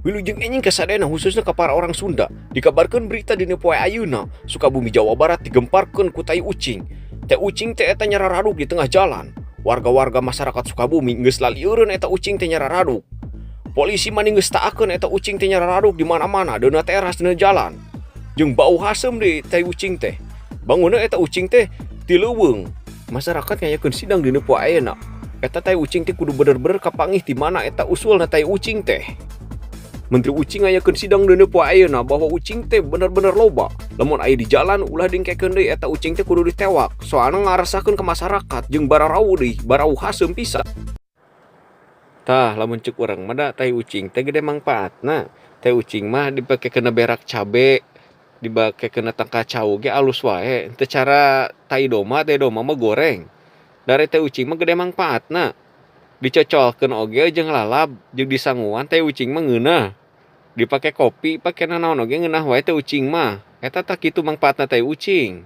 Wilujeng enjing ka sadayana, khususna ka para orang Sunda. Dikabarkeun berita dina poe ayeuna, Sukabumi, Jawa Barat digemparkeun ku tai ucing. Tai ucing teh eta nyararaduk di tengah jalan. Warga-warga masyarakat Sukabumi geus lalieureun eta ucing teh nyararaduk. Polisi mani geus taakeun eta ucing teh nyararaduk di mana-mana, dina teras, dina jalan. Jeung bau haseum deui tai ucing teh. Bangunna eta ucing teh ti leuweung. Masyarakat ngayakeun sidang dina poe ayeuna. Eta tai ucing teh kudu bener-bener kapanggih di mana eta usulna tai ucing teh. Menteri Ucing ngayakeun sidang dina poe ayeuna bahwa ucing teh bener-bener loba. Lamun aya di jalan ulah dingkekeun deui, eta ucing teh kudu ditewak. Soalna ngaresahkeun ke masyarakat jeung bararau deui, barau haseum pisan. Tah, lamun ceuk urang mah da tai ucing teh gede mangpaatna. Tai ucing mah dipake kana berak cabe, dipake kana tangkal cau ge alus wae. Teu cara tai domba mah goreng. Dari tai ucing mah gede mangpaatna. Dicocolkeun oge jeung lalab, jeung disanguan tai ucing mah ngeunah. Dipake kopi, pake nanaon oge ngeunah wae tai ucing mah. Eta tah kitu mangpaatna tai ucing.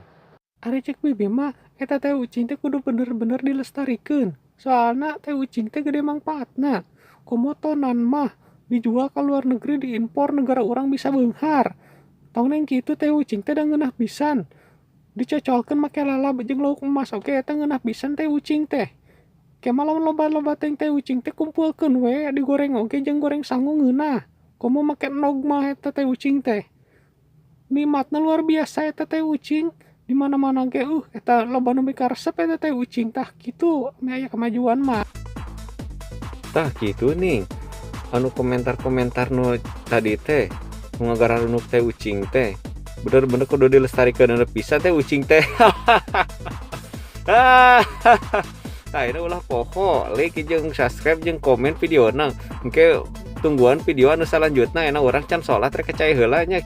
Ari cek bibi mah eta tai ucing teh kudu bener-bener dilestarikeun. Soalna tai ucing teh gede mangpaatna. Komo tonan mah dijual ka luar negeri, diimpor, negara urang bisa beunghar. Tong neng kitu, tai ucing teh da ngeunah pisan. Dicocolkeun make lalab jeung lauk emas oge eta ngeunah pisan tai ucing teh. Ke mah lamun loba-loba teuing tai ucing teh kumpulkeun we, digoreng oge jeung goreng sangu ngeunah. Komo make endog mah eta tai ucing teh. Nikmatna luar biasa eta tai ucing. Di mana-mana ge eta loba nu mikaresep eta tai ucing, tah kitu meh aya kemajuan mah. Tah kitu nih. Anu komentar-komentar nu tadi teh nu ngagararunuk tai ucing teh. Bener-bener kudu dilestarikeun pisan tai ucing teh. Tah, ini ulah poho like jeung subscribe jeung komen videona. Engke tungguan video anu salanjutna. Enak urang can sholat, rek cai heula nya.